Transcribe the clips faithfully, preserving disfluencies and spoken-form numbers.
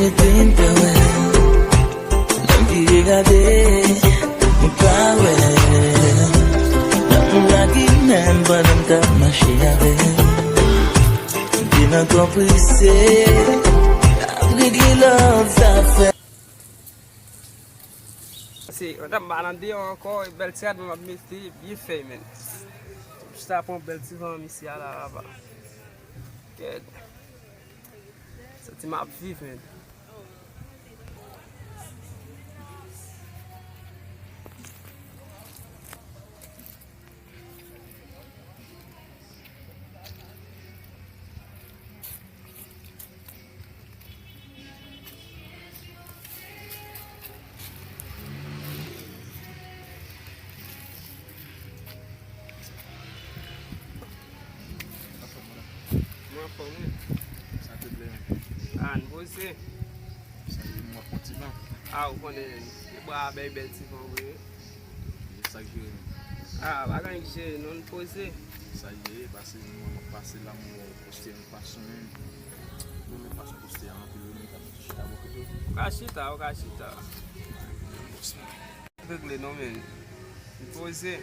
Mete m pè wè, nan m vire gade, m pa wè. Nan m lage men m pandan m t ap mache avè l. M te nan konprise, ap regle love sa fè. Se, madam, ba nan deyò ankò, e bèl ti rad mwen m ap mete, byen fèy, men. Jis ta pran bèl ti van isi a la, laba. Kèt. Santi m ap viv, men. Mwen anfòm, wi. Sa te ble menm. A, n poze. Sa ye, m ap pran ti van. A, ou konnen, bra a bay bèl ti van vre. E sa k jere menm. A, pa gen anyen k jere, non, n poze. Sa ye, pase nou an, m ap pase la, m wè w poste yon fason menm. Mwen menm fason poste a anpil, wi, men ka fè ti chita bò kote w. Ou ka chita, ou ka chita. Regle non, men. Li poze.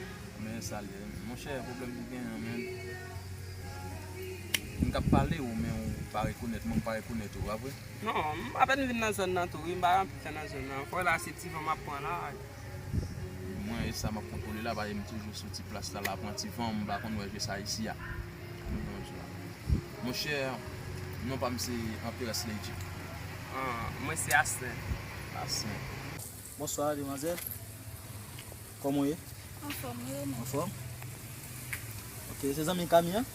Men sa l ye, monchè, pwoblèm nou genyen an, men. M k ap pale ou, men ou pa rekonèt mwen, m pa rekonèt ou, pa vre? Non, m apèn vin nan zòn nan tou, wi, m pa gen anpil tan nan zòn nan. Fò la se ti van m ap pran la. Mwen, e sa m ap kontwole la, paske m toujou sou ti plas la, la pran ti van, m pa konn wè je sa isi a. Monchè, non pa m se Emperance Lady. Ah, mwen se Aslen. Aslen. Bonswa, demwazèl. Kòman w ye? Anfòm, wi, ou menm? Anfòm? Ok, se zanmi Kami an?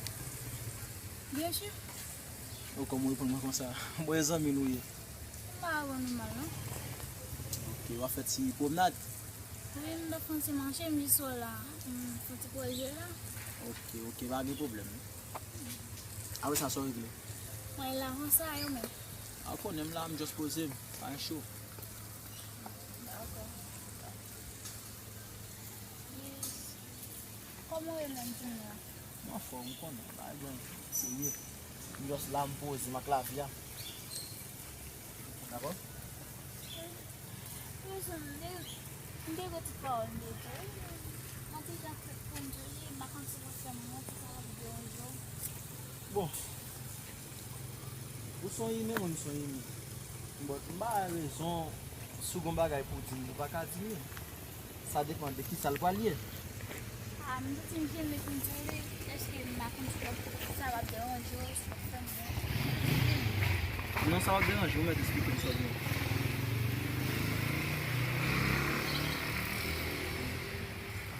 Byen si. O, kòman w reponn mwen konsa? Bon, e zanmi nou ye? M pa wè nou mal, non. Ok, w ap fè ti pwomnad? Wi, m t ap fè yon ti mache, m jis wè w la. M fè yon ti pwojè la. Ok, ok, pa gen pwoblèm. Apre sa, sa w regle? Mwen la konsa, e ou menm? A, ou konnen m la, m just poze m. Pa gen cho. Dakò. Yes. Kòman w ye menm kounye a? M anfòm, ou konnen, pa gen serye. M just la, m poze m ak lavi a. Dakò? Wi, wi, m te, m te gen ti pawòl m te di w. Mwen te jan fèk konn di w li, m pa konn si w ap fè m manti, sa ap deranje w. Bon. Ou se yon imen, mwen m se yon imen. But m pa wè rezon, si w gen yon bagay pou w di m, ou pa ka di m li. Sa depann de kisa l pral ye. A, m santi m jennen pou m di w li, èske m pa konn si w ap, sa p ap deranje w, si w ap fè m manti. Non, sa p ap deranje w, mèt esplike m sa w gen.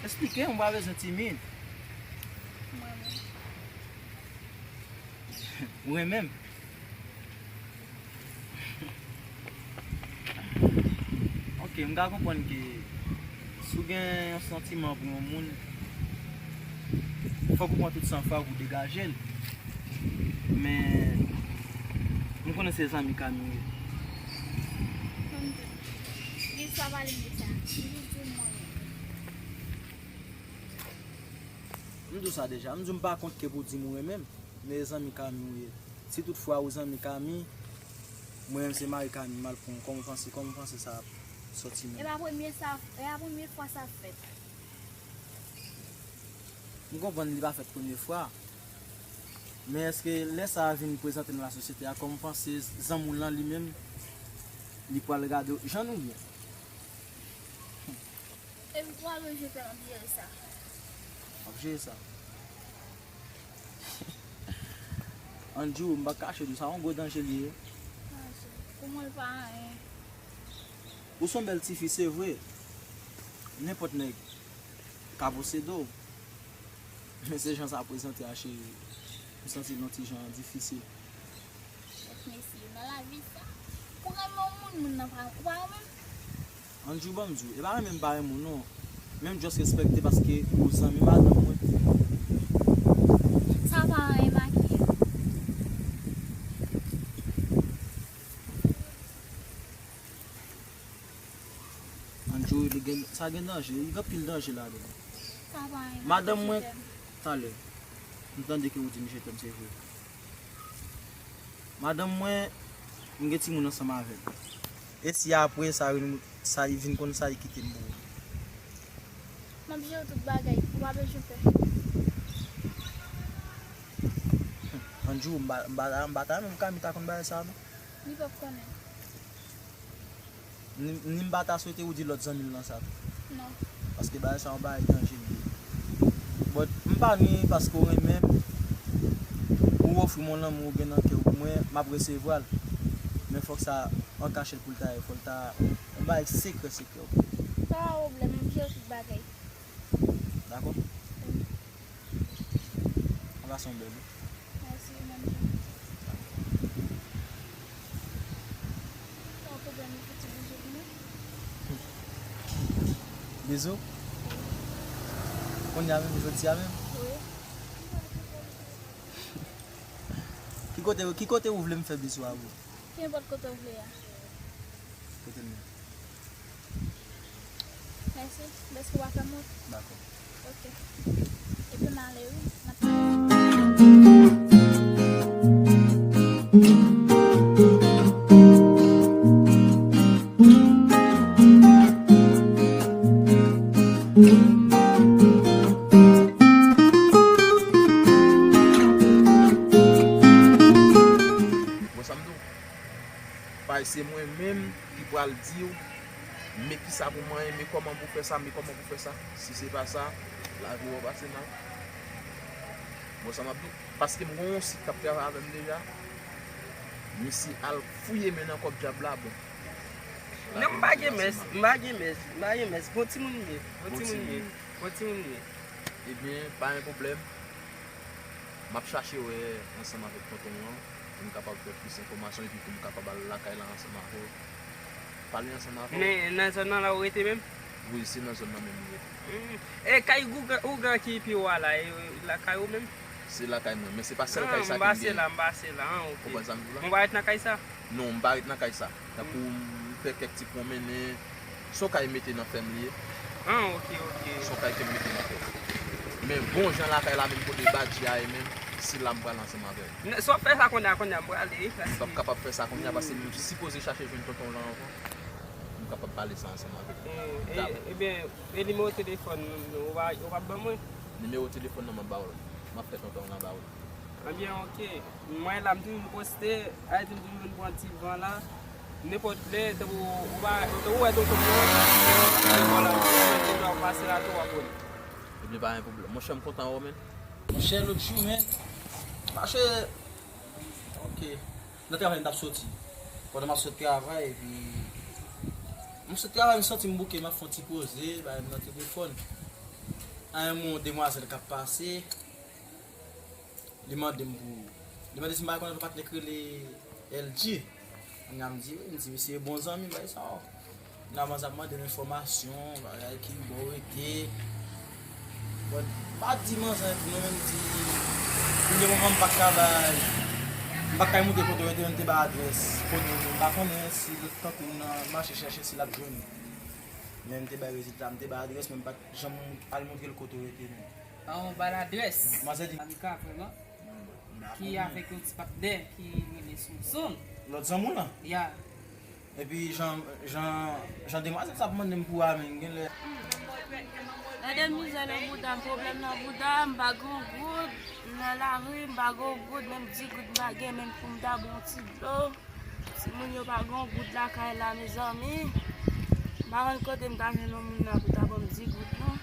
Esplike m, ou pa bezwen timid. Mwen menm. Ou renmen m? Ok, m ka konprann ke si w gen yon santiman pou yon moun, fòk ou pran tout sanfwa pou degaje l. Men, m konnen se zanmi Kami w ye. Kòm tout. Gen swa pale m de sa. M jis di w mwen menm. M di w sa deja. M di w m pa kont ke pou di m ou renmen m. Men e zanmi Kami w ye. Si tout fwa ou zanmi Kami, mwen menm se mari Kami, m al pran w. Kòman w panse, kòman w panse sa ap sòti menm? E pa premye sa, e pa premye fwa sa fèt. M konprann li pa fèt premye fwa. Men èske lè sa a vin prezante nan lasosyete a, kòman w panse zanmi w lan li menm, li pral gade w jan nou byen? Epi pou w al jete m ap jere sa. W ap jere sa? Ann di w, m pa kache di w, sa yon gwo danje li ye. Danje? Pou mwen, l pa anyen. Ou se yon bèl tifi, se vre. Nenpòt nèg ka posede w. Men se jan sa prezante a, cheri. M santi l yon ti jan difisil. Mesye, nan lavi sa, pou renmen yon moun, moun nan pa, ou pa renmen l? Ann di w, ban m di w, e pa renmen m pa renmen w non. Men m just respekte paske ou zanmi madanm mwen. Sa pa anyen, Maki. Ann di w, li gen, sa gen danje, li gen anpil danje ladan l. Sa pa anyen, Maki, madanm mwen, je t'aime. Talè, m tande ke ou di m je t'aime, se vre. Madanm mwen, M gen timoun ansanm avè l. E si apre sa, sa li vin konn sa, li kite m pou ou? M ap jere tout bagay, ou pa bezwen pè. Andrew, m pa, m pa, m pa ta renmen pou Kami ta konn bagay sa a, non. Li p ap konnen. Ni, ni m pa ta swete ou di lòt zanmi l lan sa tou. Non. Paske bagay sa yon bagay danje li ye. But m pa ni paske w renmen m, ou ofri m yon lanmou ou gen nan kè w pou mwen, m ap resevwa l. Men fòk sa an kachèt pou l ta ye, fò l ta yon bagay sekrè sekrè, oke? Pa gen pwoblèm, m ap jere tout bagay. Dakò? Wi. Pase yon bèl jou. Mèsi, ou menm tou. Pa gen pwoblèm, ou fouti bizou pou mwen? Bizou? Kounye a menm, jodi a menm? Wi. Ki kote, ki kote ou vle m fè bizou a, bro? Kenpòt kote ou vle a. Kote m ye? Mèsi. Deske w pa fè m wont. Dakò. Oke. Epi m ale wi. M ap pale. Bon, sa m di w, paske se mwen menm ki pral di w, men kisa pou manyen, men kòman pou fè sa, men kòman pou fè sa. Si se pa sa, lavi w ap pase mal. Bon, sa m ap di w, paske m gen yon sit k ap travay avè m deja. Misye al fouye men nan kòb dyab la, bon. Non, m pa gen mès, m pa gen mès, m pa gen mès. Bon timoun m ye, bon timoun m ye, bon timoun m ye. Ebyen, pa gen pwoblèm. M ap chache wè ansanm avèk tonton an pou m kapab fè plis enfòmasyon epi pou m kapab al lakay la ansanm avè w. Pale ansanm avè w. Men nan zòn nan la ou rete menm? Wi, se nan zòn nan menm m rete. Hmm. E kay ougan, ougan ki pi wo a la, e lakay ou menm? Se lakay mwen, men se pa sèl kay sa ke m genyen. Ah, m pase la, m pase la, ah, ok. Konprann sa m di w la? Mwen pa ret nan kay sa? Non, m pa ret nan kay sa. Tankou m fè kèk ti pwonmennen, se yon kay mete nan fèm li ye. Ah, ok, ok. Se yon kay ke m mete nan fèm. Men bon jan lakay la menm kote badji a ye menm, se la m pral ansanm avè l. N-, si w ap fè sa kounye a, kounye a m prale, wi, paske m p ap kapab fè sa kounye a, paske m sipoze chache jwenn tonton w lan anvan. M kapab pale sa ansanm avè l. Hmm, e, ebyen, e nimewo telefòn ou pa, ou p ap ban mwen? Nimewo telefòn nan m ap ba w l. M ap fè tonton w lan ba w l. Ebyen, ok. Mwen la, m toujou poste, Ayiti m toujou vin pran ti van la. Nenpòt lè, tankou ou pa, tankou ou wè tonton mwen, ou pase la tou, w ap wè l. Ebyen, pa gen pwoblèm. Monchè, m kontan wè w, men. Monchè, lòt jou, men. Mache. Ok. Nan travay, m t ap soti. Pandan m ap sot travay, epi m sot travay, m santi m bouke, m ap fè yon ti poze, bay m nan telefòn. A yon moman, yon demwazèl k ap pase. Li mande m pou, li mande si m pa konnen yon patnè k rele L G. Kounye a m di wi, m di misye bon zanmi m, bagay sa yo. Kounye a manzè ap mande m enfòmasyon, bagay ki bò w rete. Bon, m pa di manzè tou non, men m di, kounye a moman m pa ka bay, m pa ka montre kote w rete, men m te bay adrès kote w rete. M pa konnen si lòt tankou m nan mache chèche si l ap jwenn ou. Men m te bay rezilta, m te bay adrès, men m pa t janm al montre l kote w rete non. An, w ba l adrès. Manzè di, Amika, vrèman. Ki avèk yon ti patnè ki rele Sonson. Lòt zanmi w lan? Ya. Epi jan, jan, jan demwazèl sa ap mande m pou a, men genlè. Gade mizè nan bouda m, pwoblèm nan bouda m, m pa gen yon goud, m nan lari, m pa gen yon goud, menm di goud m pa gen, menm pou m ta bwè yon ti dlo. Timoun yo pa gen yon goud lakay la, mezanmi. M pa konn kote m ta jwenn yon moun la pou ta ban m di goud, non.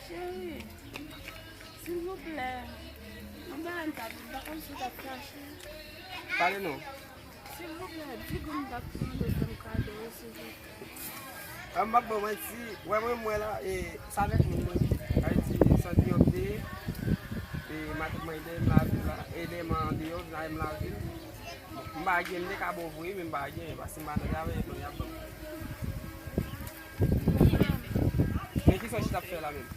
Cheri, silvouplè, yon bagay m t ap di, m pa konn si w t ap fache. Pale non. Silvouplè, di goud m t ap mande w fè m kado, silvouplè. Ah, m p ap ba w manti, wè mwen, m wè la, e, sa avèk moun mwen. Sa vle di, santi yo te, e, matant mwen ede m lavi la, ede m andeyò, vin avè m lavi. M pa gen, m te ka ba w vre, men m pa gen, paske m pa nan travay, epi y ap ban m. Men kisa w chita ap fè la menm?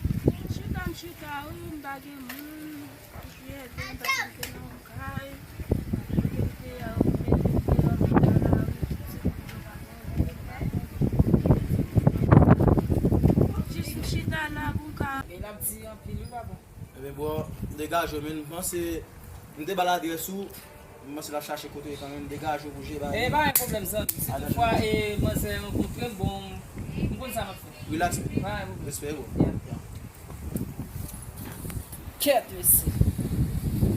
Chita, m chita, wi, m pa gen moun. Epi, epi, m pa gen nan yon kay. Epi, m te, m mete deyò, m nan lari, tout timoun yo pa gen moun, m pa gen moun. Jis m chita la pou m ka. E l ap Mèsi anpil wi papa. Ebyen bro, degaje w, men m panse m te ba l adrès ou, m panse l ap chache kote w ye kanmenm, degaje w, bouje, ba. E pa gen pwoblèm zanmi, si toutfwa e manzè rankontre m, bon, m konn sa m ap fè. Relax. Pa gen pwoblèm. Respè bro. Yeah. Kèt mesye.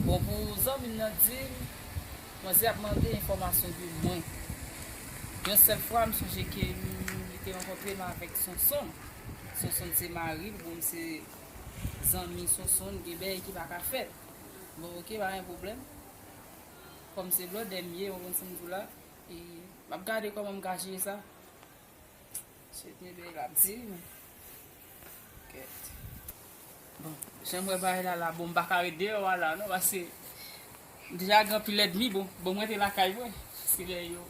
Bon, pou zanmi m nan di m, manzè ap mande enfòmasyon de mwen. Yon sèl fwa, m sonje ke m, li te rankontre m avèk Sonson. Sonson se mari l, bon, m se zanmi Sonson, gen bagay ki pa ka fèt. Bon, oke, pa gen pwoblèm. Kòm se blòdè m ye, ou konn sa m di w la. E m ap gade kòman m ka jere sa. Se te bèl ap di m. Kèt. Bon, jan m wè bagay la la, bon, m pa ka ret deyò a la non, paske m deja gen anpil ènmi, bon, bon, m rete lakay mwen. Paske lè yo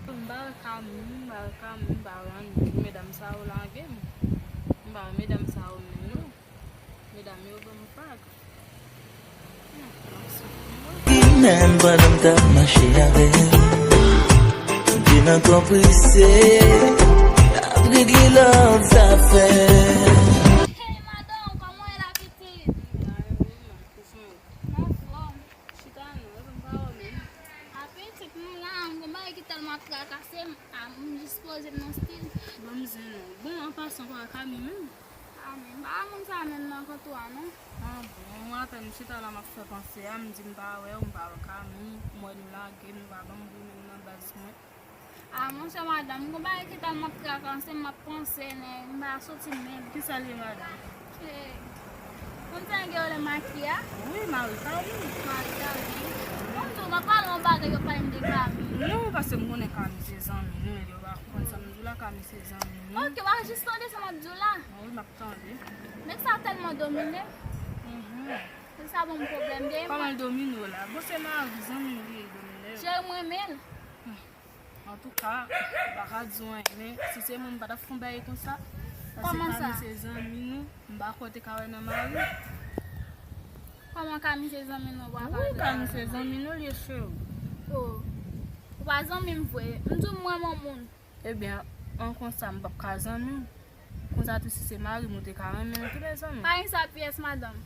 M ba wè Kami, m ba wè Kami, m ba wè ann medam sa yo lage m. M ba wè medam sa yo menm non. Medam yo ban m vag. Hmm, m ap soufri wi. Menm pandan m t ap mache avè l, m te nan konprise, ap regle lòt zafè. Hey madanm, kòman w ye la pitit? M anfòm. Chita non, epi m pa wè w menm. A pitit, m la, m gon bagay ki tèlman ap trakase m, a, m jis poze m nan stil. Ban m zen non. Bon, an pasan, pa wè Kami menm? A, men m pa wè moun sa menm nan kontou a non. A bon, apèn m chita la m ap fè panse a, m di m pa wè w, m pa wè Kami, m wè nou lage, nou pa ban m bri menm nan baz mwen. A, monchè madanm, m gon bagay ki tèlman ap trakase m, m ap panse, men m pa soti menm. Kisa l ye, madanm? E, moun sa gen yo le maki a? Wi, mari Kami. Mari Kami. Bon, m di w, m ap pale yon bagay, yo pale m de Kami. Non, paske m konnen Kami se zanmi nou, yo pa konn sa m di w la, Kami se zanmi nou. Oke, w a jis tande sa m ap di w la. Wi, m ap tande. Nèg sa tèlman domine. Mhm. Nèg sa ban m pwoblèm de. Kòman l domine w la? Bon, se mari, zanmi nou li ye, domine w. Cheri, m renmen l. Antouka, m pa ka di w anyen, men si se mwen, m pa t ap fè yon bagay konsa. Paske Kòman sa? Kami se zanmi nou, m pa kwè w te ka wè nan mari. Kòman Kami se zanmi nou, w pa ka wè nan mari? Wi, Kami se zanmi nou, li ye, cheri. O, ou pa zanmi m vre. M di w m renmen yon moun. Ebyen, an konsa, m p ap ka zanmi w. Konsa tou, si se mari m, ou te ka renmen l tou, mezanmi. Pa gen sa pyès, madanm.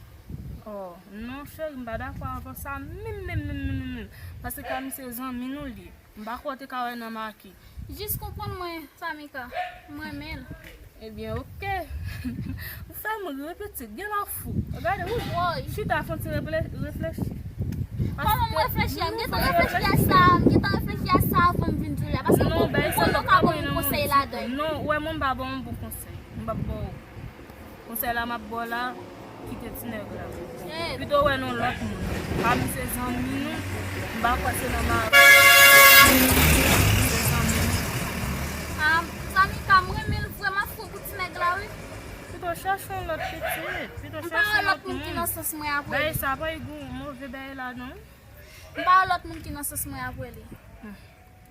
O, non, cheri, m pa dakò avè w sa menm, menm, menm, menm, menm, menm. Paske Kami se zanmi nou li ye. M pa kwè w te ka wè nan maki. Jis konprann mwen, Samika. M renmen l. Ebyen, oke. Ou fè m ri, wi, pitit. Gen lè w fou. Gade, wi. Woy. Chita, fè yon ti reple-, reflechi. Kòman m reflechi a? M gentan reflechi a sa. M gentan reflechi a sa avan m vin di w la. Paske m konnen w ka ban m yon konsèy ladan. Non, ou wè, mwen, m pa ba w yon bon konsèy. M p ap ba w. Konsèy la m ap ba w la, kite ti nèg la. Pito w wè nan lòt moun. Kami se zanmi nou, m pa kwè se nan mari. Se zanmi nou. A, zanmi Kami, m renmen l vre, m ap fou pou ti nèg la, wi. Pito chèche yon lòt pitit. Pito chèche yon lòt moun. M pa wè lòt moun ki nan sans mwen apre li. Bagay sa pa yon move bagay la, non. M pa wè lòt moun ki nan sans mwen apre li. Hmm.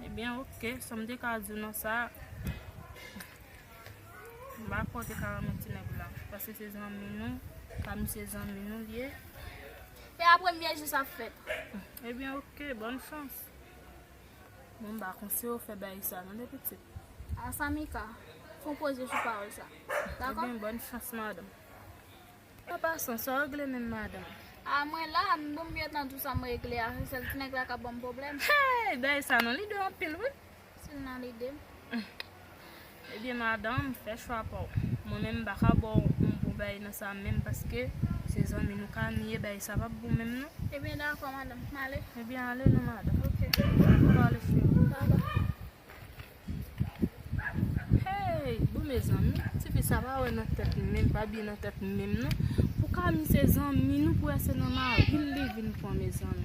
Ebyen, oke, sa m te ka di w nan sa. M pa kwè w te ka renmen ti nèg la, paske se zanmi nou, Kami se zanmi nou li ye. E a premye jou sa fèt. Ebyen, oke, bòn chans. Mwen, m pa konseye w fè bagay sa, tande pitit. A Samika, fè w poze sou pawòl sa. Dakò? Ebyen, bòn chans, madanm. An pasan, sa w regle menm, madanm? A, mwen la, m bon, m gentan di w sa m regle a, se sèl ti nèg la k ap ban m pwoblèm. Hey, bagay sa nan lide w anpil, wi. Si l nan lide m. Ebyen, madanm, fè chwa pa w. Mwen menm, m pa ka ba w yon bon bagay nan sa menm, paske se zanmi nou Kami ye, bagay sa p ap bon menm, non. Ebyen, dakò, madanm, m ale. Ebyen, ale non, madanm. Oke. Dakò, ale, cheri. Bye bye. Hey, bon, mezanmi, tifi sa pa wè nan tèt li menm, pa byen nan tèt li menm, non. Pou Kami se zanmi nou, pou wè se nan mari l li vin pran, mezanmi.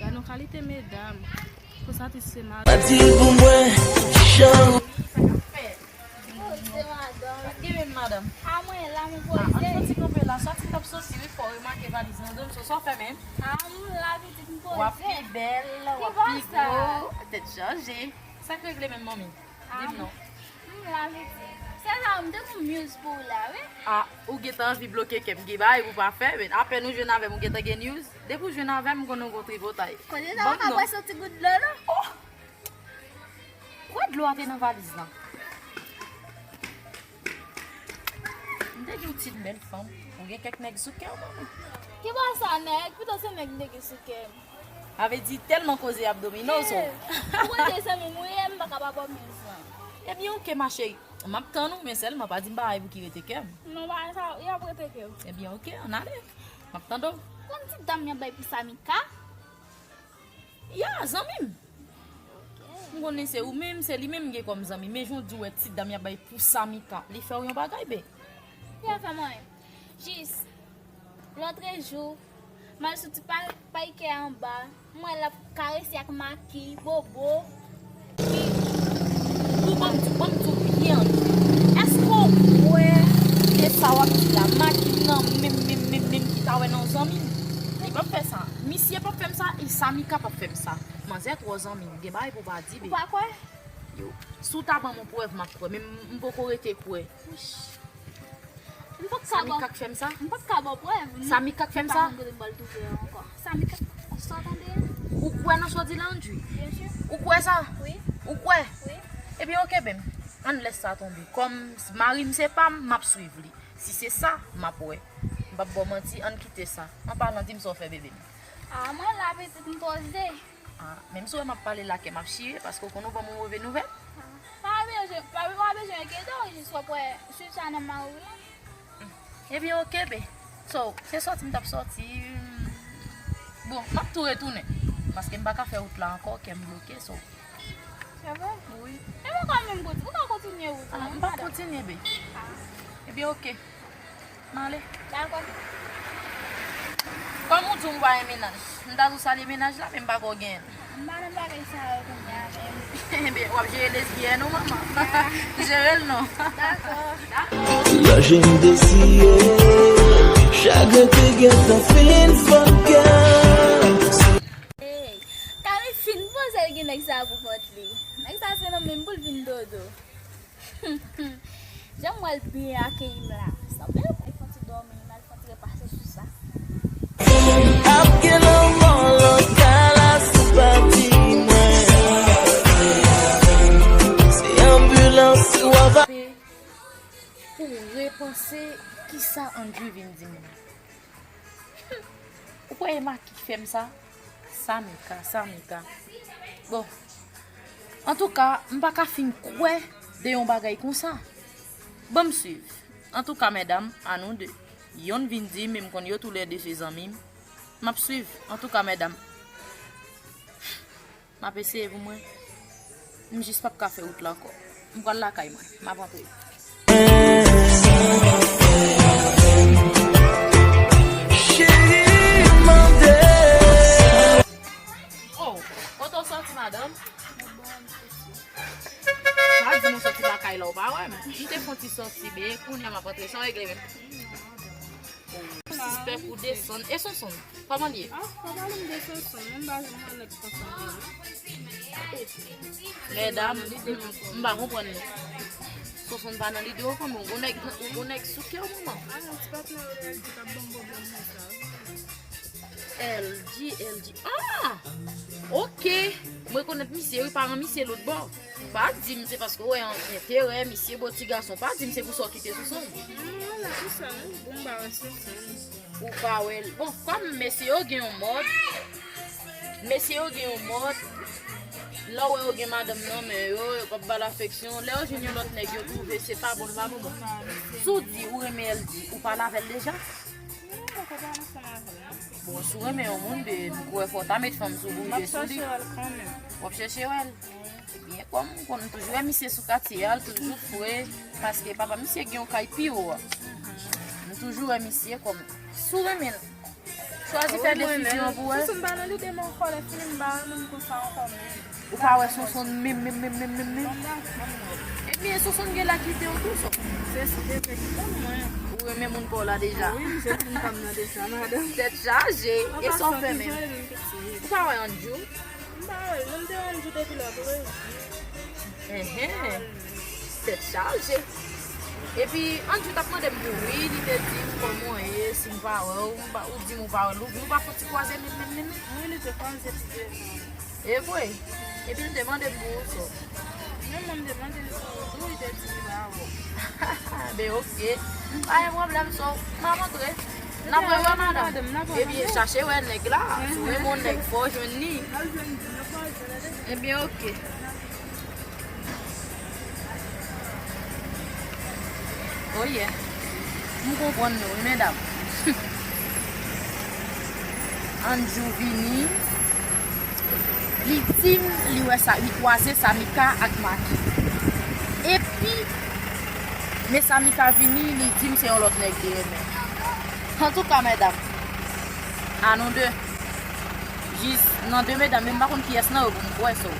Gade yon kalite medam. Konsa tou se mari. Pa di l pou mwen, jan. Poze, madanm. Pa t gen menm, madanm. A mwen la, m poze. An fon ti kanpe la, sòti k ap soti, wi, fò remake valiz nan do m, so sa w fè menm. A mwen la, pitit, m poze. W ap pi bèl, w ap pi gwo, tèt chaje. Sa k regle menm, manmi? Di m non. M M la vit. Se sa, m te gon muse pou ou la, wi. Ah, ou gentan anvi bloke kè m, gen bagay pou pa fè, men apèn ou jwenn avè m, ou gentan gen news. Depi ou jwenn avè m, m konnen ou gon tripotay. Kote sa, ou ka bwè soti gout dlo, non? Oh! Kwè dlo a te nan valiz lan. M te gen yon ti bèl fanm. Ou gen kèk nèg sou kè w, manman. Ki bò sa nèg? Pito se nèg m te gen sou kè m. Sa vle di tèlman koze ap domine w, so. Ou rete zanmi m, wi, e m pa ka pa bò mizan. Ebyen, oke, ma chérie. M ap tann ou, men sèlman pa di m bagay pou ki rete kè m. Non, bagay sa, y ap rete kè w. Ebyen, oke, ann ale. M ap tande w. Konn ti dam y ap bay pou Samika? Ya, zanmi m. M konnen se ou menm, se li menm m gen kòm zanmi. Men jan w di w wè ti dam y ap bay pou Samika, li fè w yon bagay, be. Li pa fè m anyen. Jis, lòtrejou, m al soti pa, pa Ikea anba, m wè l ap karese ak maki, bobo. Wi. Ou ban m di, ban m di w byen. Èske w kwè de sa w ap di la, maki nan menm, menm, menm, menm ki ta wè nan yon zanmi m? Li p ap fè sa. Misye p ap fè m sa, e Samika p ap fè m sa. Manzè twò zanmi m, gen bagay pou w pa di, be. Ou pa kwè? Yo, si w ta ban m yon prèv, m ap kwè, men m, m poko rete kwè. Wouch. M p ap ka bò. Samika k fè m sa? M p ap ka bò prèv. Samika k fè m sa? M pa konn kote m pral twouve yo ankò. Samika, sa w tande a? Ou kwè nan sa w di la, Andrew? Byen si. Ou kwè sa? Wi. Ou kwè? Wi. Ebyen, oke, bem. Ann lès sa tonbe. Kòm mari m se pa m, m ap swiv li. Si se sa, m ap wè. M p ap ba w manti, ann kite sa. An palan, di m sa w fè, bebe m. Ah, mwen la, pitit, m poze. Ah, menm si w wè m ap pale la, kè m ap chire, paske w konn ou ban m yon move nouvèl. Ah, pa bezwen, pa, pa bezwen enkyete w, jis w ap wè, swiv sa nan mari w lan. Ebyen, oke, be. So, se sòti m t ap sòti. Bon, m ap tou retounen. Paske m pa ka fè wout la ankò, kè m bloke, so. Se vre? Wi. E mwen ka menm konti-, ou ka kontinye wout la, ah, m p ap kontinye, be. Ah. Ebyen, oke. M ale. Dakò. Kòm ou di w m pa gen mennaj, m ta di w salye mennaj la, men m pa kwè w genyen l. M pa nan bagay sa yo kounye a menm. Enben, w ap jere lesbyèn ou, manman? Ah. Jere l non. Dakò. Lè je m desiye, chagren te gentan fin fòkè. Hey, Kami fin poze l gen nèg sa pou kont li. Nèg sa se nan menm pou l vin dodo. Jan m wè l byen akeyi m la, sanble l pral fè yon ti dòmi, m al fè yon ti repase sou sa. Ap gen lanmò lòt kay la sou pati mwen. Se anbilans w ap. Pou repanse kisa Andrew vin di m. Ou kwè e Maki k fè m sa? Samika, Samika. Bon. Antouka, m pa ka fin kwè de yon bagay konsa. Ban m swiv. Antouka, medam, a nou de. Yonn vin di m, men m konn yo toulède se zanmi m. M ap swiv. Antouka, medam. M ap eseye pou mwen. M jis p ap ka fè wout la ankò. M pral lakay mwen. M ap antre. Cheri, mande. Oh, kote w soti, madanm? Pa di m w soti lakay la, w pa wè m. M te fè yon ti sòti, be, kounye a m ap antre. Sa w regle menm? Sispèk ou desann. E Sonson, kòman l ye? Ah, pa pale m de Sonson, non, m pa janm wè nèg Sonson vre, non. Medam, m, m pa konprann nou. Sonson pa nan lide w, kòman? Ou gon nèg, ou gon nèg sou kè w, manman? Ah, yon ti patnè yo, L G, k ap ban m pwoblèm konsa. L G, L G. Ah! Oke. M rekonèt misye, wi, paran misye lòt bò. Pa di m se paske w wè an-, enterè misye, bo ti gason. Pa di m se pou sa w kite Sonson. Non, non, non, pou sa, non. Bon, m pa wè Sonson. Ou pa wè l. Bon, kòm mesye yo gen yon mòd, mesye yo gen yon mòd, lè w wè yo gen madanm nan men yo, yo p ap ba l afeksyon. Lè yo jwenn yon lòt nèg, yo twouve se pa bon, l pa bon, bon. Si w di ou renmen L G, ou pale avè l deja? Non, m poko pale ansanm avè l, non. Bon, si w renmen yon moun, be, m kwè fò w ta met fanm sou bouye sou li. M ap chèche wè l kanmenm. W ap chèche wè l? Ebyen, kòm m konn toujou wè misye sou katye a, l toujou fre, paske papa misye gen yon kay pi wo a. M toujou wè misye kòm, si w renmen l, chwazi fè desizyon pou wè. Sonson pa nan lide m ankò, lè fini m pa renmen l konsa ankò menm. Ou pa wè Sonson menm, menm, menm, menm, menm, menm? Ebyen, Sonson gen lè kite w tou, Sonson. Se si Dye vle kite m, mwen. Ou renmen moun pa w la deja. Wi, misye vin pa m nan deja, madanm. Tèt chaje. E sa w fè menm? Ou pa wè Andrew? M pa wè l, non, m te wè Andrew depi lòtrejou. Enhen. Tèt chaje. Epi, Andrew t ap mande m pou wi, li te di m kòman w ye, si m pa wè w, m pa, ou di m ou pa wè l, ou, nou pa fon ti kwaze menm, menm, menm, menm. Wi, li te kwaze ti devan. E vre? Epi, l te mande m pou ou, so. Menm mwen, m te mande l pou ou tou, li te di li pa wè w. Ben, oke. Pa gen pwoblèm, so, m ap antre. N ap rewè, madanm. Ebyen, chache wè nèg la. Si w renmen yon nèg, fò w jwenn li. Ebyen, oke. Oh yeah. M konprann nou, wi, medam. Andrew vini, li di m li wè sa, li kwaze Samika ak Maki. Epi, men Samika vini, li di m se yon lòt nèg li renmen. Antouka, medam, a nou de. Jis nan de medam, men m pa konn kiyès nan yo pou m kwè, so.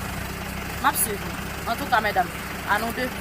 M ap swiv nou. Antouka, medam, a nou de.